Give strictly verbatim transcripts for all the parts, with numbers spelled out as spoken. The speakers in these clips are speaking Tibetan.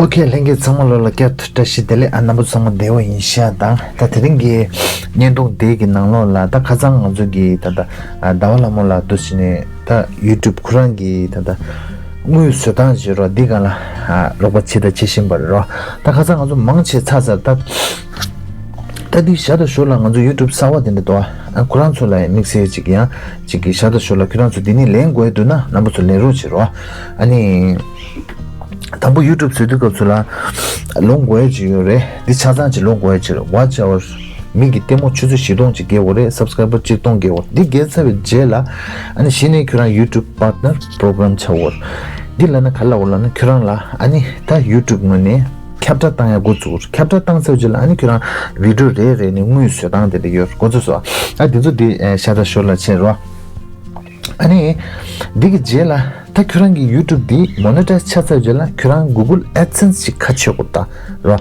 ཨོ་ཁེ། ལྷན་རྒྱས་ཚང་མ་ལོ་ལ་བསྐྱར་དུ་བཀྲ་ཤིས་བདེ་ལེགས། ཨ། རྣམ་པ་ཚང་མ་བདེ་བ་ཡིན་ཤག་དང་། ད་དེ་རིང་གི་བརྙན་ཐུང་དེ་གི་ནང་ལོགས་ལ་ད་ཁ་སང་ང་ཚོ་གི་ད་ད་ཟླ་བ་ལྷ་མོ་ལགས་འདུག་བྱས་ནས་ད་ཡུ་ཊུབ་ཁོ་རང་གི་ད་ད་དངུལ་བཟོ་སྟངས་བྱེད་རོགས་འདི་སྒང་ལ་རོགས་པ་བྱེད་ད་བྱེད་བཞིན་པ་རེད་རོ། ད་ཁ་སང་ང་ཚོ་མང་ཆེ་ཚར་ཚར། ད་ད་འདི་ཞར་དང་ཞོར་ལ་ང་ཚོ་ཡུ་ཊུབ་གསར་པ་དེ་འདྲ་འདུག་ཨ། ཁོ་རང་ཚོ་ལ་དམིགས་བསལ་ཅིག་ཡང་ཅིག་གི་ཞར་དང་ཞོར་ལ་ཁྱོད་རང་ཚོ་འདི་ནས་ལེན་དགོས་འདུག་ན་རྣམ་པ་ཚོ་ལེན་རོགས་བྱེད་རོགས། ཨ་ནི། དང་པོ་ཡུ་ཊུབ་བཟོ་དུས་སྐབས་སུ་ལ་ལོང་དགོས་ཡ་ཅིག་ཡོད་རེད། འདི་ཆ་ཚང་ཅིག་ལོང་དགོས་ཡ་ཅིག་རེད། Watch hour། མི་གི་ལྟད་མོ་ཆུ་ཚོད་བཞི་སྟོང་ཅིག་བརྒལ་དགོས་རེད། སབ་སི་ཀ་རའི་བར་གཅིག་སྟོང་བརྒལ་དགོས། འདི་བརྒལ་ཚར་བའི་རྗེས་ལ་ཨ་ནི་གཞི་ནས་ཁྱོད་རང་ཡུ་ཊུབ་པར་ཊི་ནར་པོ་རོ་གྷ་རམ་ཆགས་དགོས། འདི་ལབ་ན་ག་ལབ་དགོས་ལབ་ན་ཁྱོད་རང་ལ་ཨ་ནི་ད་ཡུ་ཊུབ་ངོས་ནས་ཁྱབ་བསྒྲགས་བཏང་ཡ་འགོ་བཙུགས། ཁྱབ་བསྒྲགས་བཏང་ཚར་བའི་རྗེས་ལ་ཨ་ནི་ཁྱོད་རང་བི་ཌིའོ་རེ་རེ་ནས་དངུལ་བཟོ་སྟངས་དེ་འདྲ་ཡོད། འགོ་ཚུགས་སོང་། ཨ། འདི་ཚོ་འདི་ཞར་དང་ཞོར་ལ་བྱེད་རོགས། ཨ་ནི། འདི་གི་རྗེས་ལ་ད་ཁྱོད་རང་གི་ཡུ་ཊུབ་འདི་མོ་ནི་ཊའི་ཛི་ཆགས་ཚར་རྗེས་ལ་ཁྱོད་རང་གུ་གུལ་ཨེཌ་སེན་སི་ཅིག་ཁ་ཕྱེ་དགོས་ད་རོ།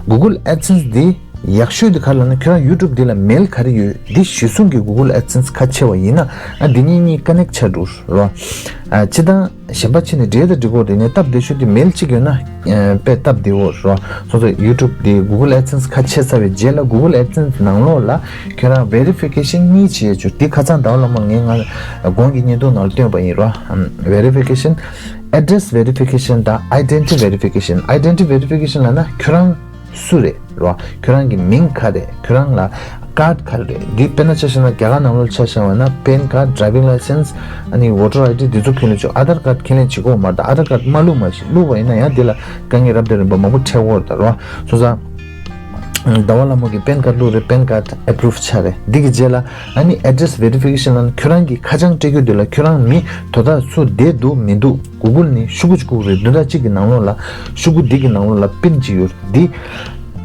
གུ་གུལ་ཨེཌ་སེན་སི་འདི་ཡག་ཤོས་འདི་ག་ལབ་ན་ཁྱོད་རང་ཡུ་ཊུབ་འདི་ལ་མེལ་ག་རེ་ཡོད་འདི་གཞི་བཟུང་གི་གུ་གུལ་ཨེཌ་སེན་སི་ཁ་ཕྱེ་བ་ཡིན་ན། ཨ། འདི་གཉིས་གཉིས་ཀ་ནེག་ཆགས་འགྲོ་རོ། ཨ། སྤྱིར་བཏང་གཞན་པ་ཕྱིན་ནས་འབྲེལ་ཡོད་དང་འབྲེལ་གོ་དེ་ནས་སྟབས་བདེ་ཤོས་དེ་མེལ་གཅིག་ཡོད་ན། ཨ། དཔེ་སྟབས་བདེ་བོ་རོ། སོ་སོ་ཡུ་ཊུབ་དེ་གུ་གུལ་ཨེཌ་སེན་སི་ཁ་ཕྱེ་ཚར་བའི་རྗེས་ལ་གུ་གུལ་ཨེཌ་སེན་སི་ནང་ལོགས་ལ་ཁྱོད་རང་ཝེ་རི་ཕི་ཀེ་ཤན་གཉིས་བྱེད་ཆོག། དེ་ཁ་སང་ཟླ་བ་ལྷ་མོ་ངས་ང་གོང་གི་བརྙན་ཐུང་ནང་ལ་སྟོན་པ་ཡིན་རོ། ཝེ་རི་ཕི་ཀེ་ཤན། ཨེ་ཌི་རེ་སི་ཝེ་རི་ཕི་ཀེ་ཤན་དང་ཨའི་ཌེན་ཊི་ཊི་ཝེ་རི་ཕི་ཀེ་ཤན། ཨའི་ཌེན་ཊི་ཊི་ཝེ་རི་ཕི་ཀེ་ཤན་ལབ་ན་ཁྱོད་རང་སུ་རེད་རོ། ཁྱོད་རང་གི་མིང་ག་རེད། ཁྱོད་རང་ལ་ཀཌ་ག་རེ་རེད། འདི་དཔེར་ན་ཆ་བཞག་ན་རྒྱ་གར་ནང་ལོགས་ཆ་བཞག་པ་ན་པན་ཀཌ། ཌ་རའི་ཝིང་ལའི་སེན་སི། ཨ་ནི་ཝོ་ཊར་ཨའི་ཌི་འདི་ཚོ་ཁས་ལེན་ཆོག། ཨ་དྷར་ཀཌ་ཁས་ལེན་བྱེད་དགོས་མ་རེད། ཨ་དྷར་ཀཌ་མ་བླུགས་མ་གཞི། བླུགས་པ་ཡིན་ན་ཡང་འདི་ལ་དཀའ་ངལ་རབ་དང་རིམ་པ་མང་པོ་འཕྲད་ཀྱི་ཡོད་རེད་ད་རོ། སོང་ཙང་ཟླ་བ་ལྷ་མོ་གིས་པན་ཀཌ་བླུགས་རེད། པན་ཀཌ་ཨེ་པུ་རུབ་ཆགས་རེད། འདི་གི་རྗེས་ལ་ཨ་ནི་ཨེ་ཌི་རེ་སི་ཝེ་རི་ཕི་ཀེ་ཤན་ལབ་ན་ཁྱོད་རང་གི་ཁ་བྱང་སྤྲད་རྒྱུ་འདི་ལ་ཁྱོད་རང་མི་དོ་བདག་སུ་བསྡད་འདུག་མི་འདུག་གུ་གུལ་ནས་ཤོག་གུ་གཅིག་བཀུག་རེད། བདུན་ཕྲག་གཅིག་གི་ནང་ལོགས་ལ་ཤོག་གུ་འདི་གི་ནང་ལོགས་ལ་པིན་གཅིག་ཡོད་རེད། འདི་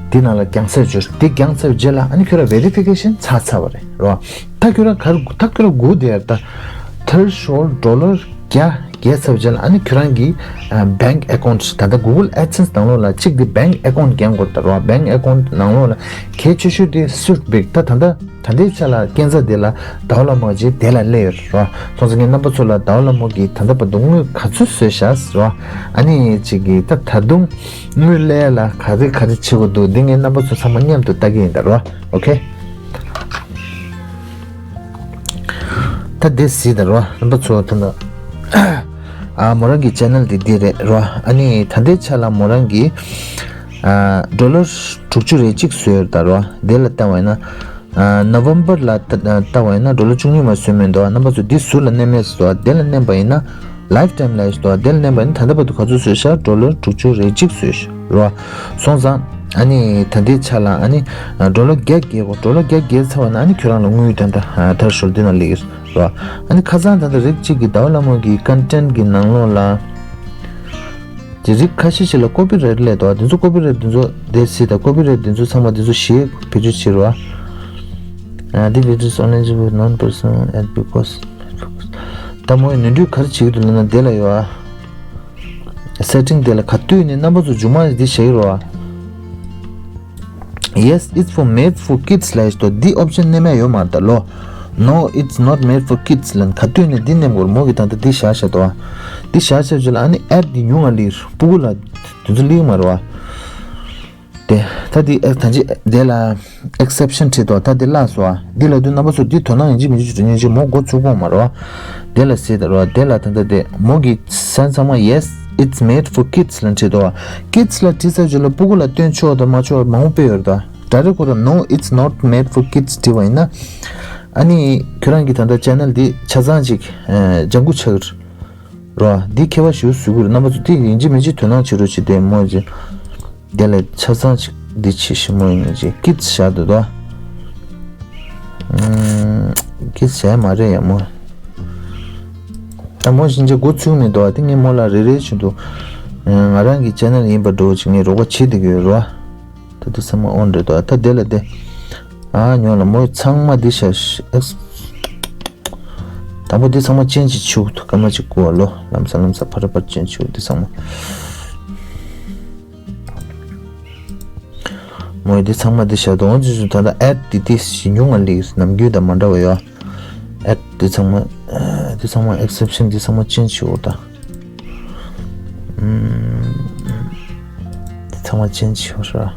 འདི་ནང་ལ་རྒྱང་སྲིང་བྱོས། འདི་རྒྱང་སྲིང་རྗེས་ལ་ཨ་ནི་ཁྱོད་རང་ཝེ་རི་ཕི་ཀེ་ཤན་ཚར་ཚར་བ་རེད་རོ། ད་ཁྱོད་རང་ག་རེ་ད་ཁྱོད་རང་སྒུག་བསྡད་ཡ་རེད་ད། ཐེ་རེ་ཤོལ་ཌོ་ལར་བརྒྱ་བརྒལ་ཚར་བ་རྗེས་ལ་ཨ་ནི་ཁྱོད་རང་གི་ཨ་བེང་ཨེ་ཀའུན་ཊི། ད་ལྟ་གུ་གུལ་ཨེཌ་སེན་སི་ནང་ལོགས་ལ་གཅིག་འདི་བེང་ཨེ་ཀའུན་ཊི་རྒྱག་དགོས་རེད་ད་རོ། བེང་ཨེ་ཀའུན་ཊི་ནང་ལོགས་ལ་གལ་ཆེ་ཤོས་དེ་སུའིཕ་བེག་ད་ད་ལྟ། ད་ལྟའི་ཆ་ལ་སྐས་འཛེག་དེ་ལ་ཟླ་བ་ལྷ་མོ་ཅིག་དེ་ལ་སླེབས་ཡོད་རེད་རོ། སོང་ཙང་ངས་རྣམ་པ་ཚོ་ལ་ཟླ་བ་ལྷ་མོ་གིས་ད་ལྟ་བར་དུ་དངུལ་ག་ཚོད་བཟོས་ཤག་ཟེར་རོ། ཨ་ནི་ཅིག་གིས་ད་ད་དུང་དངུལ་སླེབས་ལ་ག་རེ་ག་རེ་བྱེད་དགོས་འདུག་འདི་ངས་རྣམ་པ་ཚོ་ཚང་མ་མཉམ་དུ་ལྟ་གི་ཡིན་ད་རོ། ཨོ་ཁེ། ད་འདི་གཟིགས་ད་རོ་རྣམ་པ་ཚོ། ད་ལྟ་ཨ་མོ་རང་གི་ཅེ་ནལ་འདི་འདི་རེད་རོ། ཨ་ནི་ད་ལྟའི་ཆ་ལ་མོ་རང་གིས་ཨ་ཌོ་ལར་དྲུག་ཅུ་རེ་གཅིག་བཟོས་ཡོད་ད་རོ། འདི་ལ་བལྟས་པ་ཡིན་ན། ཨ་ནོ་ཝེམ་བར་ལ་ལྟ་ལྟ་བ་ཡིན་ན་ཌོ་ལར་བཅུ་གཉིས་མ་བཟོས་མེད་འདུག་རྣམ་པ་ཚོ་འདི་ཟུར་ལ་མནན་མེད་འདུག་དེ་ལ་མནན་པ་ཡིན་ན་ལའིཕ་ཊའིམ་ལ་ཡོད་འདུག་དེ་ལ་མནན་པ་ཡིན་ན་ད་ལྟ་བར་དུ་ག་ཚོད་བཟོས་ཤག་ཌོ་ལར་དྲུག་ཅུ་རེ་གཅིག་བཟོས་ཤག་རོ། སོང་ཙང་ཨ་ནི་ད་ལྟའི་ཆ་ལ་ཨ་ནི་ཌོ་ལར་བརྒྱ་བརྒལ་གོ་ཌོ་ལར་བརྒྱ་བརྒལ་ཚར་བ་ན་ཨ་ནི་ཁྱོད་རང་ལ་དངུལ་ད་ལྟ་ཐར་ཤོར་འདི་ན་ལིར་རོ། ཨ་ནི་ཁ་སང་ད་ལྟ་རིགས་གཅིག་གི་ཟླ་བ་ལྷ་མོ་གི་ཀོན་ཊེན་གི་ནང་ལོགས་ལ། དེ་རིགས་ཁ་ཤས་ཤིག་ལ་ཀོ་པི་རའིཊ་སླེབས་འདུག་དེ་ཚོ་ཀོ་པི་རའིཊ་དེ་ཚོ་དེ་སྲིད་དང་ཀོ་པི་རའིཊ་དེ་ཚོ་ཚང་མ་དེ་ཚོ་ཞེས་བེད་སྤྱོད་བྱེད་རོགས། ཨ། This video is only for non-personal ad because ད་མོ་ཡི་ནོར་འཁྲུལ་ག་རེ་བྱེད་ཀྱི་འདུག་ལབ་ན་དེ་ལ་ཡོད་ཨ། སེ་ཊིང་དེ་ལ་ག་དུས་ནས་རྣམ་པ་ཚོ་མཇུག་མ་ཡི་དེ་བྱེད་ཀྱི་རོགས་ཨ། Yes, it's for made for kids ལབ་ཡོད་དོ། འདི་ཨོབ་ཤན་མནན་ཡ་ཡོད་མ་རེད་ད་ལོ། No, it's not made for kids ལབ་ན་ག་དུས་ནས་འདི་མནན་དགོས་རེད། མོ་གིས་ད་ལྟ་འདི་བཞག་བཞག་འདུག་ཨ། འདི་བཞག་བཞག་བྱས་ལ་ཨ་ནི་ཨེཌ་འདི་ཉུང་ང་ལིར་སྤུ་གུ་ལ་དུས་ཚོད་ལིག་མ་རེད་བ། དེ་ད་འདི་ཨེ་ད་ཅི་དེ་ལ་ཨེག་སེབ་ཤན་བྲིས་འདུག་ད་འདི་བརླག་སོང་ཨ། འདི་ལ་དུས་རྣམ་པ་ཚོ་འདི་དོ་སྣང་ཡིན་གཅིག་མིན་གཅིག་བྱེད་རོགས་གཉིས་གཅིག་མོ་མགོ་ཚུགས་དགོས་མ་རེད་བ། དེ་ལ་ཟེར་ད་རེད་བ། དེ་ལ་ད་ལྟ་དེ་མོ་གིས་སན་ཚང་མ་Yes, it's made for kids ལབ་བྲིས་འདུག་བ། ཀིཌ་སི་ལ་བྲིས་ཚར་རྗེས་ལ་སྤུ་གུ་ལ་སྟོན་ཆོག་དང་མ་ཆོག་མང་པོ་སྤེལ་ཡོད་རེད་ད། ད་རེས་ཁོ་རང་No, it's not made for kids བྲིས་པ་ཡིན་ན། ཨ་ནི་ཁྱོད་རང་གི་ད་ལྟ་ཅེ་ནལ་འདི་ཆ་ཚང་ཅིག་ཨ་ལྗང་ཁུ་ཆགས་ཀྱི་རེད་བ། འདི་ཁྱད་པར་ཞེ་པོ་བཟོ་གི་རེད། རྣམ་པ་ཚོ་འདི་ཡིན་གཅིག་མིན་གཅིག་དོ་སྣང་བྱེད་རོགས་བྱེད་དེ་མོ་ཅིག་དེ་ལ་ཆ་ཚང་ཅིག་འདི་ཆེ་ཞིག་མོ་ཡིན་ཅིག་ཀིཌ་སི་བཞག་འདུག་ད། ཀིཌ་སི་བཞག་མ་རེད་ཡ་མོ། ད་མོ་གཞན་ཅིག་མགོ་ཚུགས་མི་འདུག་བ། དེ་ངས་མོ་ལ་རེ་རེ་བྱེད་དུ། ང་རང་གི་ཅེ་ནལ་ཡིན་པ་འགྲོ་ཅིག་ངས་རོགས་པ་བྱེད་བསྡད་ཀྱི་ཡོད་རེད་བ། ད་དེ་ཚང་མ་ཨོན་རེད་དོ། ད་དེ་ལ་དེ། ཨ་ཉོ་ལ་མོ་ཚང་མ་འདི་ཤ་ཤ་ཨེགས། དང་པོ་འདི་ཚང་མ་ཅན་གྱི་ཆུག་ཏུ་སྐར་མ་གཅིག་བསྐུར་བ་ལོ། ལམ་སང་ལམ་སང་ཕར་ཕར་ཅན་ཆུག་འདི་ཚང་མ། མོ་འདི་ཚང་མ་འདི་ཤ་དོང་ཅི་ཞུ་ད་ལྟ་ཨེཌ་འདི་འདི་ཞི་ཉུང་ང་ལིག་ནམ་རྒྱུན་དང་མ་འདྲ་བ་ཡོད། ཨེཌ་འདི་ཚང་མ་འདི་ཚང་མ་ཨེག་སེབ་ཤན་འདི་ཚང་མ་ཅན་ཆུག་ད། མ་ཅན་ཆོ་ར།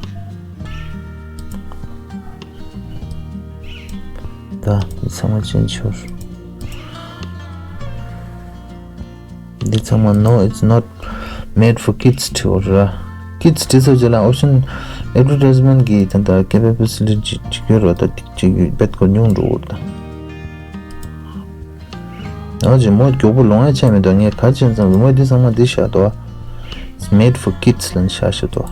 ད་འདི་ཚང་མ་ཅན་ཆོ། འདི་ཚང་མ་no, it's not made for kids ཆོ་ར། Kids དེ་ཚོ་ཅི་ལ་option advertisement གི་ད་ལྟ་capability ཅིག་ཅིག་ཡོད་ར། ད་ཅིག་ཅིག་ཡོད་པད་ཀོ་ཉུང་འགྲོ་འོར་ད། ཨ་ཅེ་མོ་མགྱོགས་པོ་ལོང་ཡ་ཆད་མེད་དོ། ངས་ག་ཅན་ཙམ་མོ་འདི་ཚང་མ་འདི་བཞག་དོ། It's made for kids ལན་བཞག་བཞག་དོ།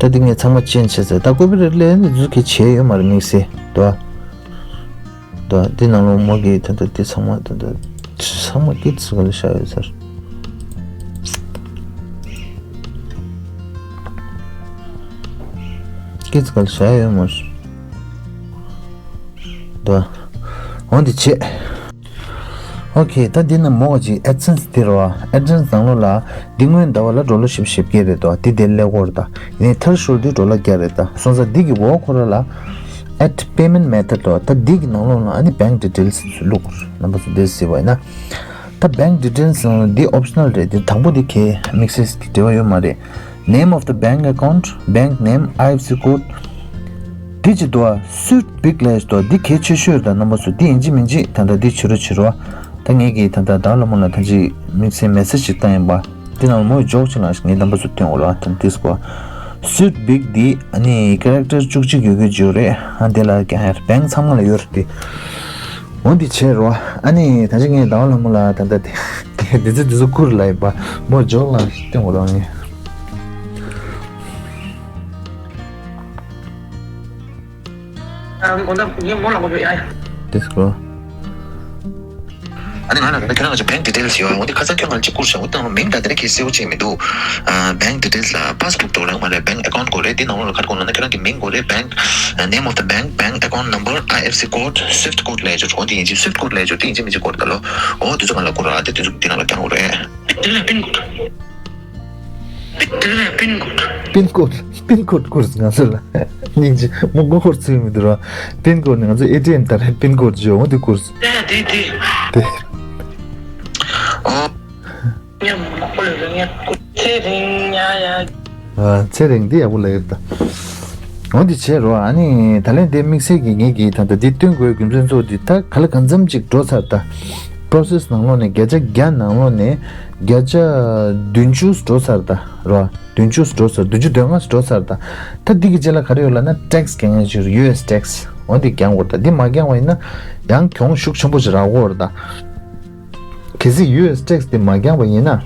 ད་འདི་ངས་ཚང་མ་ཅན་ཆད་ཟེར། ད་ཀོ་པི་རེ་ཊི་ལས་འདི་ཚོ་གི་བྱས་ཡོད་མ་རེད་དམིགས་བསལ་དོ། དོ་འདི་ནང་ལོ་མོ་གི་ད་ད་འདི་ཚང་མ་ད་ད་ཚང་མ་kids ག་ལ་བཞག་ཡོད་ཟེར། Kids ག་ལ་བཞག་ཡོད་མ་རེད། འདུག་འོ་འདི་བྱས། ཨོ་ཁེ། ད་འདི་ན་མོ་ག་ཅིག་AdSense དེ་རེད་བ། AdSense ནང་ལོགས་ལ་འདི་སྔོན་ཟླ་བ་ལ་ཌོ་ལར་བཞི་བཅུ་ཞེ་བརྒྱད་རེད་དོ། འདི་དེ་ཀླད་ཀོར་ད། ཡིན་ནའི་མཐར་ཤོར་འདི་ཌོ་ལར་བརྒྱ་རེད་ད། སོང་ཙང་འདི་གི་འོག་ཁོ་ར་ལ་Add Payment Method དོ། ད་འདི་གི་ནང་ལོགས་ལ་ཨ་ནི་bank details བླུག་རྣམ་པ་ཚོ་འདི་གཟིགས་པ་ཡིན་ན། ད་bank details འདི་optional རེད། འདི་དང་པོ་འདི་གའི་དམིགས་བསལ་གྱི་འབྲེལ་བ་ཡོད་མ་རེད། Name of the bank account, bank name, I F S C code. འདི་ཅི་འདུག་ཨ། Swift Big ལས་འདུག་འདི་གལ་ཆེ་ཤོས་རེད་ད། རྣམ་པ་ཚོ་འདི་ཡིན་གཅིག་མིན་གཅིག་ད་ལྟ་འདི་བྱེད་རོགས་བྱེད་རོགས། ད་ངས་ཀྱིས་ད་ལྟ་ཟླ་བ་ལྷ་མོ་ལ་ད་ཅི་དམིགས་བསལ་message ཞིག་བཏང་ཡིན་པ། འདི་ནང་ལ་མོ་ཡི་འཇོག་ཅིག་ལ་ངས་རྣམ་པ་ཚོ་སྟོན་འོ་ལ་ད་འདི་སྐོར། Swift Big འདི་ཨ་ནི་character བཅུ་གཅིག་ཡོད་རྒྱུ་ཅིག་ཡོད་རེད། ཨ་འདི་ལ་ཀྱང་bank ཚང་མ་ལ་ཡོད་རེད་དེ། འོ་འདི་བྱས་རོགས། ཨ་ནི་ད་ཅི་ངས་ཟླ་བ་ལྷ་མོ་ལ་ད་ལྟ་དེ་འདི་ཚོ་འདི་ཚོ་བསྐུར་ལ་ཡིན་པ། མོ་འཇོག་ལ་སྟོན་འོ་ལ་ངས། ཨ་འོ་ད་ངས་མོ་ལ་གོ་ཡ་ཡ། འདི་སྐོར། ཨ་ནི་ང་ལ་ཁྱོད་རང་ཚོ་bank details ཡོད། འོ་འདི་ཁ་སང་ཁྱོད་ང་ལ་གཅིག་བསྐུར་བྱུང་། འོ་ད་མིང་ད་དེ་རིང་གི་གསལ་པོ་བྱས་མི་འདུག་ཨ་bank details ལ་passbook དོ་རང་མ་རེད། bank account དགོས་རེད། འདི་ནང་ལོགས་ལ་ག་རེ་དགོས་ན་ཁྱོད་རང་གི་མིང་དགོས་རེད། bank name of the bank, bank account number, I F S C code, Swift code ལས་ཆོག་འོ་འདི་ཡིན་གཅིག Swift code ལས་ཆོག་འདི་ཡིན་གཅིག་མི་གཅིག་དགོས་རེད་ད་ལོ། འོ་འདི་ཚོ་ང་ལ་བསྐུར་ར། འདི་འདི་ཚོ་འདི་ནང་ལ་རྒྱག་དགོས་རེད། དེ་ལ་pin code. དེ་ལ་pin code. pin code, pin code བསྐུར་ང་ཚོ་ལ། སྙིང་རྗེ། མོ་མགོ་འཁོར་ཚུལ་མི་འདུག་ར། pin code ནི་ང་ཚོ་ཨེ་ཊི་ཨེམ་ད་རེད། pin code བརྗོད་འོ་དེ་བསྐུར། དེ་དེ་དེ། དེ། ཨོ། ཉམས་མ་ཁོ་ལ་ཉམས་ཚེ་རིང་ཉ་ཡ། ཨ་ཚེ་རིང་འདི་ཡག་པོ་ལ་ཡོད་ད། འོ་འདི་བྱས་རོགས། ཨ་ནི་ད་ལན་དེ་དམིགས་བསལ་གྱི་ངེད་ཀྱིས་ད་ལྟ་འདི་སྟོན་དགོས་རྒྱུ་མཚན་གཙོ་བོ་འདི་ད་ག་ལ་གང་འཚམ་ཅིག་འགྲོ་ཚར་ད། process ནང་ལོགས་ནས་བརྒྱ་ཆ་བརྒྱ་ནང་ལོགས་ནས་བརྒྱ་ཆ་བདུན་ཅུ་འགྲོ་ཚར་ད་རོགས། བདུན་ཅུ་འགྲོ་ཚར། བདུན་ཅུ་དོན་ལྔ་འགྲོ་ཚར་ད། ད་འདི་གི་རྗེས་ལ་ག་རེ་ཡོད་ལབ་ན་tax གྱོང་ཡ་ཅིག་ཡོད་རེད། ཡུ་ཨེས་tax འོ་འདི་གྱོང་དགོས་རེད་ད། འདི་མ་གྱོང་བ་ཡིན་ན་ཡང་གྱོང་ཤུགས་ཆེན་པོ་ཞིག་རག་གི་ཡོད་རེད་ད། གལ་སྲིད་ཡུ་ཨེས་tax འདི་མ་གྱོང་བ་ཡིན་ན།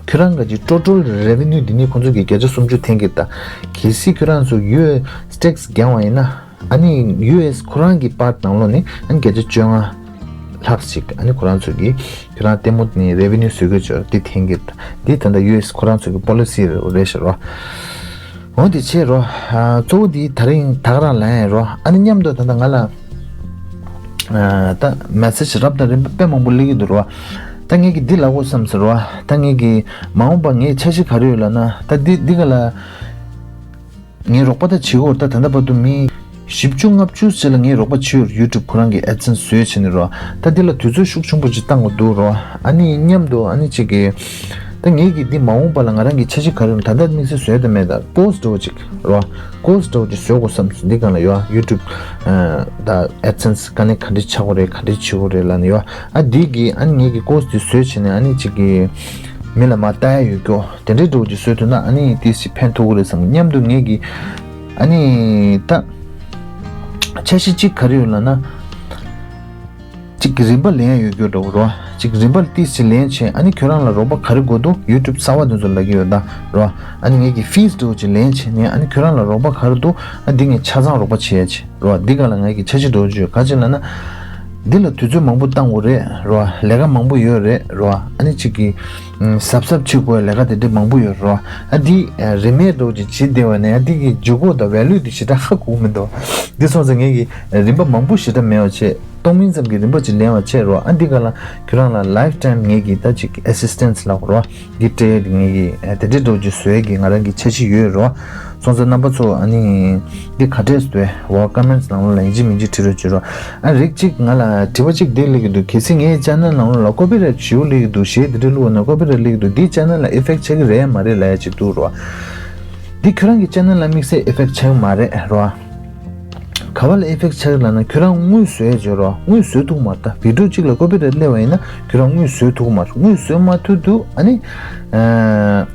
ཁྱོད་རང་གི་total revenue འདི་ནི་ཁོང་ཚོ་གི་བརྒྱ་ཆ་སུམ་ཅུ་འཐེན་གྱི་རེད་ད། གལ་སྲིད་ཁྱོད་རང་ཚོ་ཡུ་ཨེས་tax གྱོང་བ་ཡིན་ན། ཨ་ནི་ཡུ་ཨེས་ཁོ་རང་གི་part ནང་ལོགས་ནས་ཨ་ནི་བརྒྱ་ཆ་བཅོ་ལྔ་ལྷག་ཅིག་ཨ་ནི་ཁོ་རང་ཚོ་གི་ཁྱོད་རང་ལྟད་མོ་ནི་revenue བཟོ་དགོས་ཅོག་འདི་འཐེན་གྱི་རེད། འདི་ད་ལྟ་ཡུ་ཨེས་ཁོ་རང་ཚོ་གི་policy རེད་ཤག་རོ། འོ་འདི་བྱས་རོ། ཨ་གཙོ་བོ་འདི་ད་རིང་ད་ག་རང་ལབ་ཡིན་རོ། ཨ་ནི་མཉམ་དུ་ད་ལྟ་ང་ལ་ཨ་ད་message རབ་དང་རིམ་པ་དཔེ་མང་པོ་སླེབས་ཀྱི་འདུག་རོ། ད་ངས་ཀྱི་འདི་ལབ་དགོས་བསམ་ཟེར་རོ། ད་ངས་ཀྱི་མ་འོངས་པ་ངའི་འཆར་གཞི་ག་རེ་ཡོད་ལབ་ན། ད་འདི་འདི་ག་ལ། ངའི་རོགས་པ་ད་བྱེད་འོར་ད་ད་ལྟ་བར་དུ་མི་བཞི་བཅུ་ལྔ་བཅུ་ཞིག་ལ་ངའི་རོགས་པ་བྱེད་འོར་YouTube ཁོ་རང་གི་AdSense བཟོས་བྱས་ནས་རོ། ད་འདི་ལ་དུས་ཚོད་ཤུགས་ཆེན་པོ་ཅིག་བཏང་དགོས་འདུག་རོ། ཨ་ནི་མཉམ་དུ་ཨ་ནི་ཅིག་གི་ད་ངའི་གི་འདི་མ་འོངས་པ་ལ་ང་རང་གི་འཆར་གཞི་ག་རེ་ཡོད་ད་ལྟ་དམིགས་བསལ་བཟོས་ད་མེད་ད། course འདྲ་བོ་ཅིག་རོ། course འདྲ་བོ་ཅིག་བཟོ་དགོས་བསམ་སོང་། འདི་སྒང་ལ་ཡོད་ཨ་YouTube ད་AdSense དཀའ་གནད་ག་འདྲ་ཆགས་དགོས་རེད། ག་འདྲ་བྱེད་དགོས་རེད་ལབ་ནས་ཡོད་ཨ། འདི་གི་ཨ་ནི་ངའི་གི་course འདི་བཟོས་བྱས་ནས་ཨ་ནི་ཅིག་གི་མི་ལ་མ་ལྟ་ཡ་ཡོད་སྐྱོ། དེ་འདྲའི་འདྲ་བོ་ཅིག་བཟོས་ཐུབ་ན་ཨ་ནི་ཏིས་ཅིག་ཕན་ཐོགས་ཀྱི་རེད་བསམ། མཉམ་དུ་ངས་ཀྱི་ཨ་ནི་ད་འཆར་གཞི་གཅིག་ག་རེ་ཡོད་ལབ་ན། གཅིག་གི་རིན་པ་ལེན་ཡ་ཡོད་རྒྱུ་འདྲ་བོ་རོ། གཅིག་རིན་པ་ཏིས་ཅིག་ལེན་བྱས་ཨ་ནི་ཁྱོད་རང་ལ་རོགས་པ་ག་རེ་དགོས་འདུག YouTube གསར་བ་འདི་ཚོ་ལབ་ཀྱི་ཡོད་ད་རོ། ཨ་ནི་ངས་ཀྱི་fees འདྲ་བོ་ཅིག་ལེན་བྱས་ནས་ཨ་ནི་ཁྱོད་རང་ལ་རོགས་པ་ག་རེ་འདུག་ཨ་འདི་ངས་ཆ་ཚང་རོགས་པ་བྱེད་ཡ་བྱེད། རོ། འདི་ག་ལ་ངའི་གི་འཆར་གཞི་འདྲ་བོ་ཅིག་ཡོད། ག་ཅི་ལབ་ན། འདི་ལ་དུས་ཚོད་མང་པོ་བཏང་དགོས་རེད་རོ། ལས་ཀ་མང་པོ་ཡོད་རེད་རོ། ཨ་ནི་གཅིག་གི་ཨམ་གཟབ་གཟབ་བྱེད་དགོས་ལས་ཀ་དེ་འདྲ་མང་པོ་ཡོད་རོ། ཨ་འདི་ཨ་རིན་མེད་འདྲ་བོ་ཅིག་བྱེད་བསྡད་པ་ནས་ཨ་འདི་གི་འཇུག་སྒོ་དང་value དེ་ཞེ་དྲག་ཧ་གོ་གི་མི་འདུག་འདི་སོང་ཙང་ངས་གི་རིན་པ་མང་པོ་ཞེ་དྲག་མེད་པ་བྱས། གཏོང་མིན་ཙམ་གྱི་རིན་པོ་ཆེ་ལེན་པ་བྱས་རོ། ཨ་འདི་ག་ལ་ཁྱོད་རང་ལ་ལའིཕ་ཊའིམ་ངེད་ཀྱི་ད་ཅིག་ཨེ་སིས་ཊེན་སི་ལབ་རོ། འདི་སྤྲད་ངེད་ཀྱི་དེ་འདྲའི་འགྲོ་རྒྱུ་བཟོས་ཀྱི་ང་རང་གི་འཆར་གཞི་ཡོད་རོ། སོང་ཙང་རྣམ་པ་ཚོ་ཨ་ནི་འདི་ག་འདྲས་འདུག་བ། ཀོ་མེན་ཊི་ནང་ལོགས་ལ་ཡིན་གཅིག་མིན་གཅིག་བྲིས་རོགས་བྱེད་རོ། ཨ་རིགས་གཅིག་ང་ལ་དྲི་བ་གཅིག་འདི་སླེབས་ཀྱི་འདུག་གལ་སྲིད་ངའི་ཅེ་ནལ་ནང་ལོགས་ལ་ཀོ་པི་རའིཊ་ཞེ་པོ་སླེབས་ཀྱི་འདུག་གཞས་འདི་འདྲ་བླུགས་པ་ན་ཀོ་པི་རའིཊ་སླེབས་ཀྱི་འདུག་འདིས་ཅེ་ནལ་ལ་ཨི་ཕེག་ཊི་ཆགས་ཀྱི་རེད་མ་རེད་ལབ་ཡ་གཅིག་འདུག་རོ། འདི་ཁྱོད་རང་གི་ཅེ་ནལ་ལ་དམིགས་བསལ་ཨི་ཕེག་ཊི་ཆགས་ཀྱི་མ་རེད་རོ། ག་བ་ལ་ཨི་ཕེག་ཊི་ཆགས་ཀྱི་ལབ་ན་ཁྱོད་རང་དངུལ་བཟོས་བྱས་རོ། དངུལ་བཟོས་ཐུབ་མ་རེད། ད་བི་ཌིའོ་གཅིག་ལ་ཀོ་པི་རའིཊ་སླེབས་པ་ཡིན་ན་ཁྱོད་རང་དངུལ་བཟོས་ཐུབ་མ་རེད། དངུལ་བཟོས་མ་ཐུབ་དུས་ཨ་ནི་ཨ་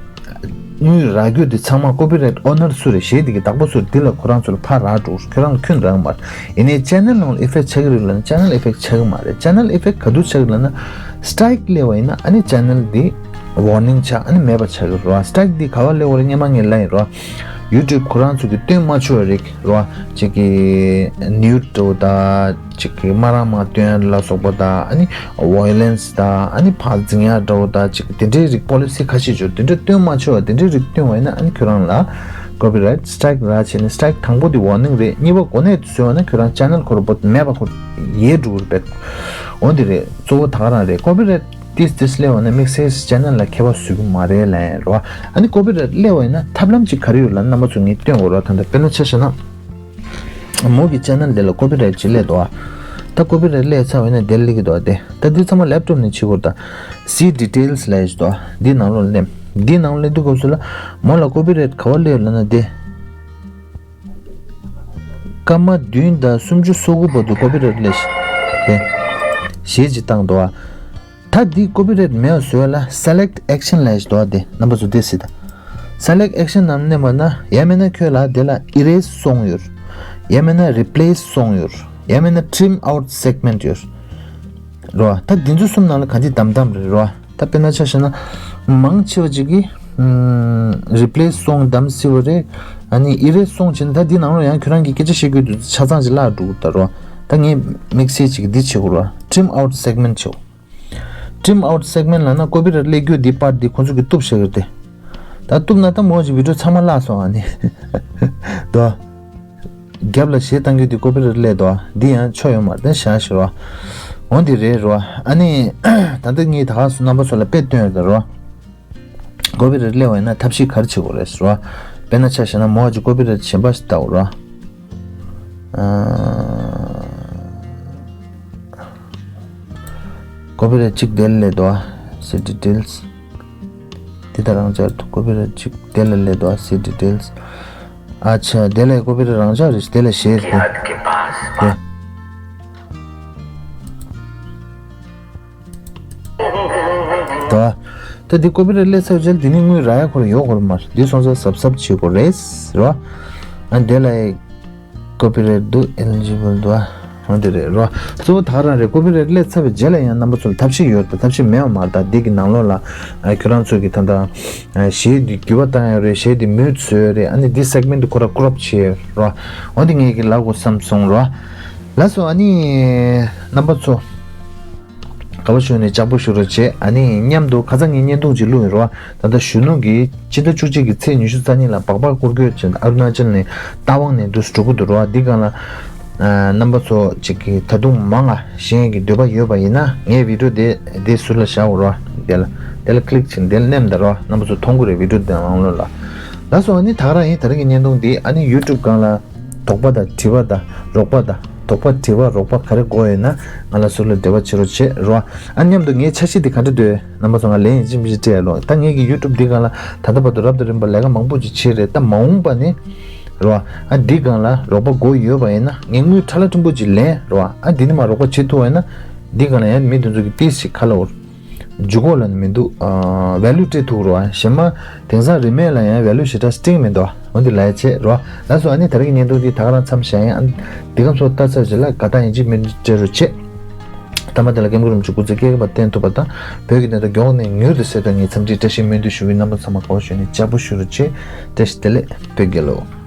དངུལ་རག་རྒྱུ་དེ་ཚང་མ་ཀོ་པི་རའིཊ་ཨོ་ནར་སུ་རེད། གཞས་དེ་གི་བདག་པོ་སུ་རེད། དེ་ལ་ཁོ་རང་ཚོ་ལ་ཕར་རག་འགྲོ། ཁྱོད་རང་ལ་ཁྱོན་རག་མ་རེད། ཡིན་ནའི་ཅེ་ནལ་ནང་ལ་ཨི་ཕེག་ཊི་ཆགས་ཀྱི་རེད་ལབ་ན་ཅེ་ནལ་ཨི་ཕེག་ཊི་ཆགས་ཀྱི་མ་རེད། ཅེ་ནལ་ཨི་ཕེག་ཊི་ག་དུས་ཆགས་ཀྱི་ལབ་ན་སི་ཊ་རའིཀ་སླེབས་པ་ཡིན་ན་ཨ་ནི་ཅེ་ནལ་དེ་ཝར་ནིང་ཆགས། ཨ་ནི་མེད་པ་ཆགས་ཀྱི་རེད་རོ། སི་ཊ་རའིཀ་དེ་ག་བ་སླེབས་པ་རེད། སྔོན་མ་ངས་ལབ་ཡིན་རོ། ཡུ་ཊུབ་ཁོ་རང་ཚོ་གི་སྟོན་མ་ཆོག་པའི་རིགས་རོ། ཅིག་གི་ནིའུཌ་འདྲ་བོ་དང་། ཅིག་གི་དམར་རམ་མ་སྟོན་ལ་སོགས་པ་དང་། ཨ་ནི་ཝའི་ལེན་སི་དང་། ཨ་ནི་ཕར་འཛིང་ཡ་འདྲ་བོ་དང་། ཅིག་དེ་འདྲའི་རིགས་པོ་ལི་སི་ཁ་ཤས་ཡོད། དེ་འདྲ་སྟོན་མ་ཆོག་པ་དེ་འདྲའི་རིགས་སྟོན་པ་ཡིན་ན་ཨ་ནི་ཁྱོད་རང་ལ་ཀོ་པི་རའིཊ་སི་ཊ་རའིཀ་རག་བྱས་ནས། སི་ཊ་རའིཀ་དང་པོ་དེ་ཝར་ནིང་རེད། གཉིས་པ་གོ་གནས་དུ་བཟོས་པ་ན་ཁྱོད་རང་ཅེ་ནལ་ཁོ་རང་པོ་མེད་པ་ཁོ་ཡལ་འགྲོ་གི་རེད། འོ་འདི་རེད། གཙོ་བོ་ད་ག་རང་རེད། ཀོ་པི་རའིཊ་ཏིས་ཏིས་སླེབས་པ་ན་དམིགས་བསལ་ཅེ་ནལ་ལ་ཁྱད་པར་བཟོ་གི་མ་རེད་ལབ་ཡིན་རོ། ཨ་ནི་ཀོ་པི་རའིཊ་སླེབས་པ་ཡིན་ན་ཐབས་ལམ་ཅིག་ག་རེ་ཡོད་ལབ་ན་རྣམ་པ་ཚོ་ངས་སྟོན་དགོས་རོ། ད་ལྟ་དཔེར་ན་ཆ་བཞག་ན། མོ་གི་ཅེ་ནལ་དེ་ལ་ཀོ་པི་རའིཊ་ཅིག་སླེབས་འདུག་ཨ། ད་ཀོ་པི་རའིཊ་སླེབས་ཚར་བ་ཡིན་ན་དེ་སླེབས་ཀྱི་འདུག་ཨ། དེ་ད་འདི་ཚང་མ་ལེབ་ཊོབ་ནས་བྱེད་དགོས་རེད། ད་སི་ཌི་ཊེལ་སི་ལབ་ཡ་ཞིག་འདུག་ཨ། འདི་ནང་ལོགས་སླེབས། འདི་ནང་ལོགས་སླེབས་དུས་སྐབས་སུ་ལ་མོ་ལ་ཀོ་པི་རའིཊ་ག་བ་སླེབས་ལབ་ན་དེ། སྐར་མ་བདུན་དང་སུམ་ཅུ་སོ་དགུ་བར་དུ་ཀོ་པི་རའིཊ་སླེབས་ཤག་དེ། གཞས་ཅིག་བཏང་འདུག་ཨ། ད་འདི་ཀོ་པི་རའིཊ་མེད་པ་བཟོ་ཡ་ལ་སེ་ལེག་ཊི་ཨེག་ཤན་ལབ་ཡ་ཞིག་འདུག་ཨ། དེ་རྣམ་པ་ཚོ་དེ་གཟིགས་དང་། སེ་ལེག་ཊི་ཨེག་ཤན་ནང་མནན་པ་ན། ཡང་མིན་ན་ཁྱོད་ལ་དེ་ལ་ཨི་རེ་སི་སོང་ཡོད། ཡང་མིན་ན་རི་པི་ལེ་སི་སོང་ཡོད། ཡང་མིན་ན་ཊིམ་ཨའུཊ་སེག་མེན་ཊི་ཡོད་རོ། ད་འདི་ཚོ་གསུམ་ནང་ལ་ག་འདི་བདམས་བདམས་རེད་རོ། ད་དཔེར་ན་ཆ་བཞག་ན། མང་ཆེ་བ་ཅིག་གིས་ཨམ་རི་པི་ལེ་སི་སོང་བདམས་སྲིད་པ་རེད། ཨ་ནི་ཨི་རེ་སི་སོང་བྱས་ན་ད་འདི་ནང་ལ་ཡང་ཁྱོད་རང་གིས་སྐད་ཆ་བཤད་དགོས་དུས་ཆ་ཚང་ཅིག་བརླག་འགྲོ་གི་ད་རོ། ད་ངས་དམིགས་བསལ་ཅིག་འདི་བྱེད་དགོས་རོ། ཊིམ་ཨའུཊ་སེག་མེན་ཊི་བྱེད་དགོས། ཊིམ་ཨའུཊ་སེག་མེན་ཊི་ལབ་ན་ཀོ་པི་རའིཊ་སླེབས་རྒྱུ་འདི་པར་འདི་ཁོང་ཚོ་གིས་གཏུབ་བཞག་གི་རེད་དེ། ད་གཏུབ་ན་ད་མོ་ཅིག་བི་ཌིའོ་ཚང་མ་བརླག་སོང་ཨ་ནི། དོ། རྒྱབ་ལ་གཞས་བཏང་རྒྱུ་དེ་ཀོ་པི་རའིཊ་སླེབས་འདུག་ཨ། འདི་ཡང་ཆོ་ཡོད་མ་རེད། ད་བཞག་ཞུ་རོ། འོ་འདི་རེད་རོ། ཨ་ནི། ད་ལྟ་ངས་ད་ག་སུ་རྣམ་པ་ཚོ་ལ་དཔེ་སྟོན་ཡོད་ད་རོ། ཀོ་པི་རའིཊ་སླེབས་པ་ཡིན་ན་ཐབས་ཤེས་ག་རེ་བྱེད་དགོས་རེད་ཟེར་བ། དཔེར་ན་ཆ་བཞག་ན་མོ་ཅིག་ཀོ་པི་རའིཊ་གཞན་པ་ཞིག་བཏགས་རོ། ཨ། ཀོ་པི་རའིཊ་གཅིག་དེ་ལ་སླེབས་འདུག་ཨ། སི་ཌི་ཊེལ་སི། དེ་ད་རང་འཇགས་འདུག་ཀོ་པི་རའིཊ་གཅིག་དེ་ལ་སླེབས་འདུག་ཨ། སི་ཌི་ཊེལ་སི། ཨ་ཆ་དེ་ལ་ཀོ་པི་རའིཊ་རང་འཇགས་རེད། དེ་ལ་གཞས་རེད་དེ། ད། ད་འདི་ཀོ་པི་རའིཊ་སླེབས་ཚར་རྗེས་འདི་ནི་དངུལ་རག་ཡ་ཁོ་རང་ཡོད་ཁོ་རང་མ་རེད། འདི་སོང་ཙང་གཟབ་གཟབ་བྱེད་དགོས་རེད་རོ། ཨ་འདི་ལ་ཀོ་པི་རའིཊ་འདུག་ཨེ་ལི་ཇི་བལ་འདུག་ཨ། འོ་འདི་རེད་རོ། གཙོ་བོ་ད་ག་རང་རེད། ཀོ་པི་རའིཊ་སླེབས་ཚར་བའི་རྗེས་ལ་ཡང་རྣམ་པ་ཚོ་ལ་ཐབས་ཤེས་ཡོད་རེད། ཐབས་ཤེས་མེད་པ་མ་རེད། ད་འདི་གི་ནང་ལོགས་ལ་ཨ་ཁྱོད་རང་ཚོ་གི་ད་ལྟ་ཨ་གཞས་འདི་འགྱུར་བ་བཏང་ཡ་རེད། གཞས་འདི་མུཌ་བཟོ་ཡ་རེད། ཨ་ནི་འདི་སེག་མེན་ཊི་འདི་ཁོ་རང་ཀོ་རོབ་བྱེད་ཡ་རོ། འོ་འདི་ངས་གི་ལབ་དགོས་བསམ་སོང་རོ། ལགས་སོ། ཨ་ནི་རྣམ་པ་ཚོ། དགའ་པོ་བྱུང་ནས་ལྕགས་པོ་ཞུ་རོགས་བྱེད། ཨ་ནི་མཉམ་དུ་ཁ་སང་ངས་བརྙན་ཐུང་ཅིག་བླུགས་ཡིན་རོ། ད་ལྟ་གཞོན་ནུ་གིས་སྤྱི་ཟླ་བཅུ་གཅིག་གི་ཚེས་ཉི་ཤུ་རྩ་གཉིས་ལ་སྦག་སྦག་སྐོར་སྐྱོད་བྱས། ཨ་རུ་ན་ཅལ་ནས་རྟ་དབང་ནས་འདུག་འགྲོ་གི་འདུག་རོ། འདི་སྒང་ལ་ཨ་རྣམ་པ་ཚོ་ཅིག་གིས་ད་དུང་མང་ང་ཞེན་གྱི་འདོད་པ་ཡོད་པ་ཡིན་ན་ངའི་བི་ཌིའོ་དེ་དེ་ཟུར་ལ་བཞག་འོ་རོ། དེ་ལ་དེ་ལ་ཀི་ལིག་བྱས་ནས་དེ་ལ་མནན་དང་རོ། རྣམ་པ་ཚོ་མཐོང་གི་རེད། བི་ཌིའོ་དེ་ནང་ལོགས་ལ། ལགས་སོ། ཨ་ནི་ད་ག་རང་ཡིན། ད་རིང་གི་བརྙན་ཐུང་འདི་ཨ་ནི་ཡུ་ཊུབ་སྒང་ལ། དོགས་པ་དང་དྲི་བ་དང་རོགས་པ་དང་། དོགས་པ་དྲི་བ་རོགས་པ་ག་རེ་དགོས་ཡོད་ན་ང་ལ་ཟུར་ལ་འབྲེལ་བ་བྱེད་རོགས་བྱེད་རོ། ཨ་མཉམ་དུ་ངའི་འཆར་གཞི་དེ་ག་འདྲ་འདུག་རྣམ་པ་ཚོ་ང་ལན་ཡིན་གཅིག་མིན་གཅིག་སྤྲད་ཡ་ལོ། ད་ངེད་ཀྱི་ཡུ་ཊུབ་འདི་སྒང་ལ་ད་ལྟ་བར་དུ་རབ་དང་རིམ་པ་ལས་ཀ་མང་པོ་ཅིག་བྱས་རེད། ད་མ་འོངས་པ་ནི་རོ། ཨ་འདི་སྒང་ལ་རོགས་པ་དགོས་ཡོད་པ་ཡིན་ན་ངས་དངུལ་ཁྲ་ལ་ཕྲན་བུ་ཅིག་ལེན་རོ། ཨ་འདི་ནས་མར་རོགས་པ་བྱེད་ཐུབ་པ་ཡིན་ན་འདི་སྒང་ལ་ཡང་མི་དེ་ཚོ་གི་ཏིས་ཞིག་ཁ་ལ་འོར། འཇུག་གོ་ལ་ནི་མི་འདུག་ཨ་ཝེ་ལུ་སྤྲད་ཐུབ་རོ། ཨ་གཞན་མ་དེང་སང་རིན་མེད་ལ་ཡང་ཝེ་ལུ་ཞེ་དྲག་སྤྲད་མི་འདུག་འོ་འདི་ལས་བྱེད་རོ། ལགས་སོ། ཨ་ནི་ད་རེས་ཀྱི་བརྙན་ཐུང་འདི་ད་ག་རང་མཚམས་བཞག་ཡིན། ཨ་འདི་གམ་སོ་ལྟ་ཚར་རྗེས་ལ་དགའ་རྟགས་ཡིན་གཅིག་མིན་གཅིག་སྤྲད་རོགས་བྱེད། ཐ་མ་དེ་ལ་ཀེམ་ཀུ་རིམ་གྱི་སྐུ་ཚེ་སྐལ་བ་བརྟན་ཐུབ་པ་དང་བོད་ཀྱི་གནས་སྟངས་མགྱོགས་ནས་མྱུར་དུ་གསལ་ཐུབ་ངེས་འཚམས་འདྲི་བཀྲ་ཤིས་སྨོན་འདུན་ཞུ་གི། རྣམ་པ་ཚང་མ་དགའ་བོ་བྱོས་ནས་ལྕགས་པོ་ཞུ་རོགས་བྱེད། བཀྲ་ཤིས་བདེ་ལེགས། བོད་རྒྱལ་ལོ།